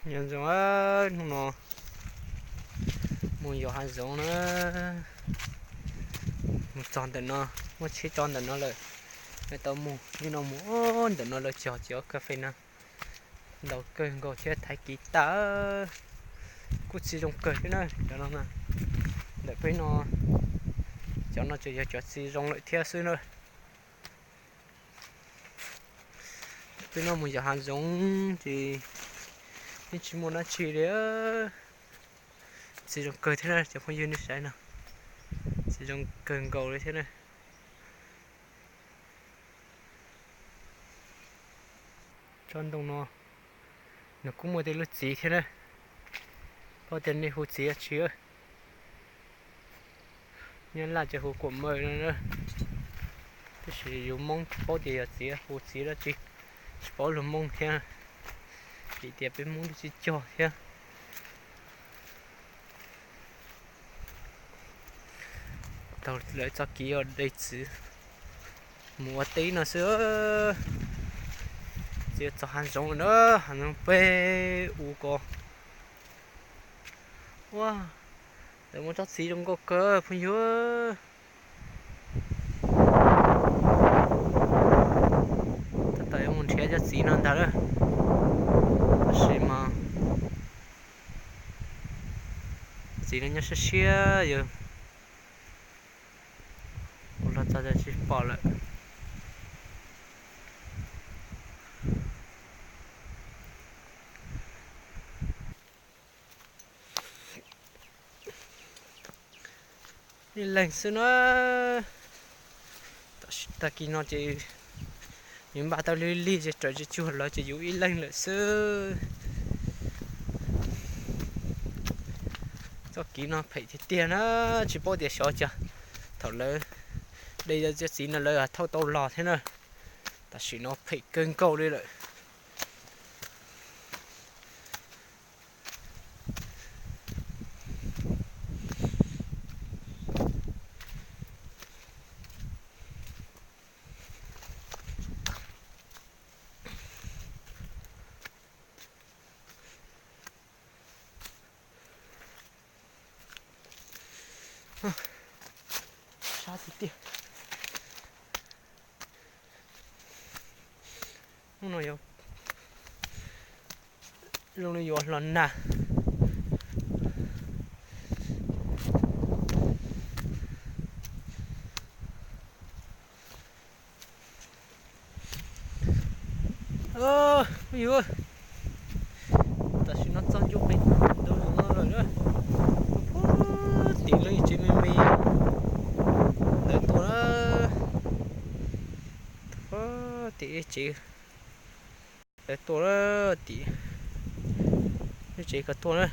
Nyob zoo, hnub no mus yos hav zoov na, mus txog ntawm no, muab tsheb tso ntawm no lawm, tau mus, hnub no mus ntawm no lawm txog txiv ob kas fes na, ntau kawg nkaus thiab thaiv kiv tag, kuj txiv zoo kawg thiab na cov no na. Ntawm peb no, cov no tseem yog cov txiv zoo lawm thiab xwb na. Peb no mus yos hav zoov ces yeej tsis muaj dab tsi li. Txiv zoo kawg thiab na cov phooj ywg nej saib no, txiv zoo kawg nkaus li thiab na. Tsob ntoo no nws kuj muaj tej lub txiv thiab na, paub tias nej hu txiv dab tsi. Nyab laj ces hu kuam maws no, tab sis yus Hmoob tsis paub tias yog txiv hu txiv dab tsi, tsis paub lus Hmoob thiab, vim tias peb Hmoob twb tsis cog thiab. Tau lawv txoj kev yos dej txiv mus ua teb no xwb. Txiv txog hav zoov na, hav zoov peb u ko. Ua, lawv muaj tsob txiv zoo nkauj kawg phooj ywg. Tab tom yuav mus nrhiav cov txiv no ntag lawm, tab sis mas txiv no nyob siab siab yog ua los txog tsis pom lawm. Ib leeg xwb na. Tam sim tag kis no ces yus npaj tau lig lig ces raws tsis tsuag lawv ces yus ib leeg lawm xwb. Txoj kev no phem tiag tiag na, tsis paub tias xyov cas thaum lawv de cov txiv no lawv thauj tau los thiab na. Tam sim no phem kawg nkaus li lawm. Sab tiag tiag. Hnub no zoo li yuav hlo nag. Yus, tam sim no txog ncua pem ntug no lawm na. Puag tim lub tsev me me ntawd tuaj na. Puag tim tsev ntawd tuaj na, tim lub tsev ko tuaj na.